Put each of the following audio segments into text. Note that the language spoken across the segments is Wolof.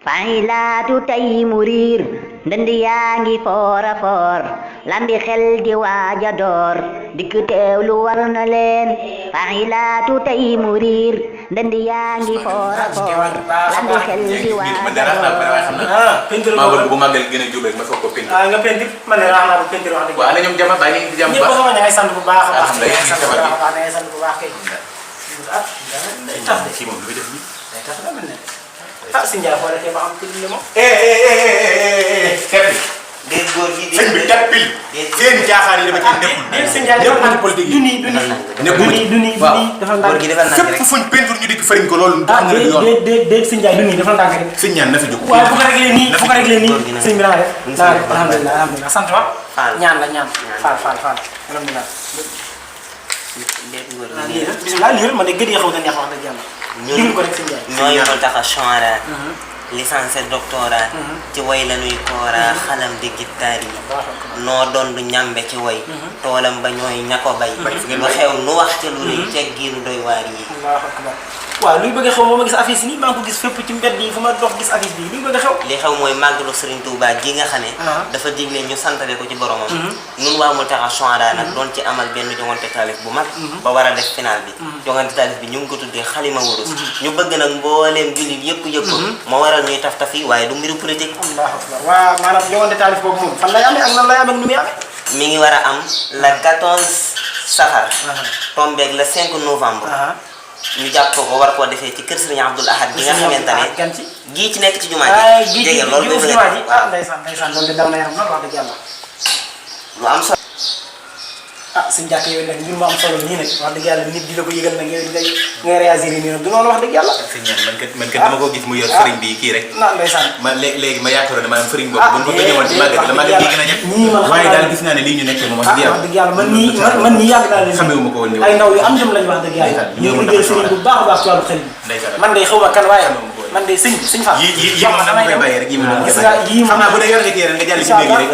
fa'ilaatu tey mu riir ndënd yaa ngi foora foor lambi xel di waaja door dikk teewlu war na leen fa'ilaatu tey mu riir ndënd yaa ngi foora foor lambi xel di waaja door maa bëgg bu màggal gën a jub rek ma soog ko peinture. nga peinture man de wax naa ko peinture wax dëgg. waaw ana ñoom jàmm bàyyi nañu ci jàmm ñëpp ko ngay sant bu baax a baax. alhamdulilah ngay sant bu baax kay. ah day tax de kii moom lu muy def nii. day tax la mel ne ah si Ndiaye xoolal kay ba am ci li moom. Keppi. déet góor gi sëñ bi teppil. seen jaaxaar yi dafa ci nekkul. déet si Ndiaye dafa am politique yi duni dafa góor gi defal naa fépp fuñ peinture ñu dikk fariñ ko loolu. ah déet si Ndiaye duni dafa ndànk rek. sëñ ñaan na fi jóg. waaw bu ko réglé nii bu ko réglé nii sëñ bi na nga def. naa def alhamdulilah sant wa. ñaan la ñaan faal alhamdulilah. déet góor ah lii rek bisimilah lii rek man de gëj a xaw na neex wax dëgg yàlla. déglu ko rek sëñ Ndiaye. ñooy Mountakha Chouara licence doctorat ci way la nuy koora xalam di gittaar yi noo doon du ñambe ci way toolam ba ñooy ña ko bay lu xew nu wax ca lu rëy teggiinu doy waar yi. waaw luy bëgg a xew moom a gis affiche yi nii maa ngi ko gis fépp ci mbedd yi fu ma dox gis affiche bi luy bëgg a xew. li xew mooy màggalu Serigne Touba gi nga xam ne dafa digle ñu santale ko ci boromam. ñun waa Mountakha Chouara nag doon ci amal benn jongante taalif bu mag ba war a def final bi jongante taalif bi ñu ngi ko tuddee xalima wurus ñu bëgg nag mbooleem jullit yëpp yëpp moo waral ñuy taf tafi waaye du mbiru politique. allahu akbar waaw maanaam jongante taalif boobu moom fan lay amee ak nan lay amee ak nu muy amee. mi ngi war a am la 14 safar tombeeg le 5 novembre ñu jàpp ko war koo defee ci kër Serigne Abdoul Ahad bi nga xamante ne gii ci nekk ci jumaa ji jege loolu gi jumaa ji ah ndeysaan loolu de daw na yaram loolu wax dëgg yàlla lu am solo ah suñu jàkk yooyu nag mbir mu am solo nii nag wax dëgg yàlla nit di la ko yëgal nag ngay réagir nii nag du noonu wax dëgg yàlla. sëñ ñaan man kat dama ko gis mu yor sëriñ bi kii rek. ndeysaan ma léegi ma yaakaaroon ne maanaam sëriñ boobu bu ñu ko ñëwoon ci màggal la màggal bii gën a ñëpp waaye daal gis naa ne lii ñu nekkee moom wax dëgg yàlla man nii yàgg naa leen xamewuma ko woon ni ay ndaw yu am jëm lañu wax dëgg yàlla ñu ngi liggéey sëriñ bu baax a baax ci wàllu xel bi man day xaw ma kan waaye man de sëñ Fall yi moom dama koy bàyyi rek yi moom gis nga yii xam naa bu dee yor nga téere nga jàll ci léegi rek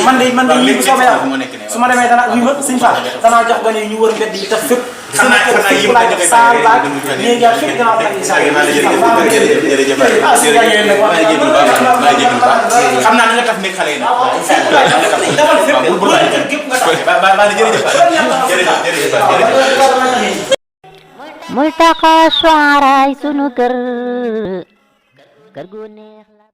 man de yii bu soobee yàlla su ma demee dana wi ma sëñ Fall danaa jox gone yi ñu wër mbedd yi tax fépp xanaa yi mu dañ koy saal baag léegi ak fépp danaa ko xam naa ni nga taf nekk xale yi nag defal fépp bu la kër gépp nga tax jërëjëf Mountakha Chouara sunu kër gu neex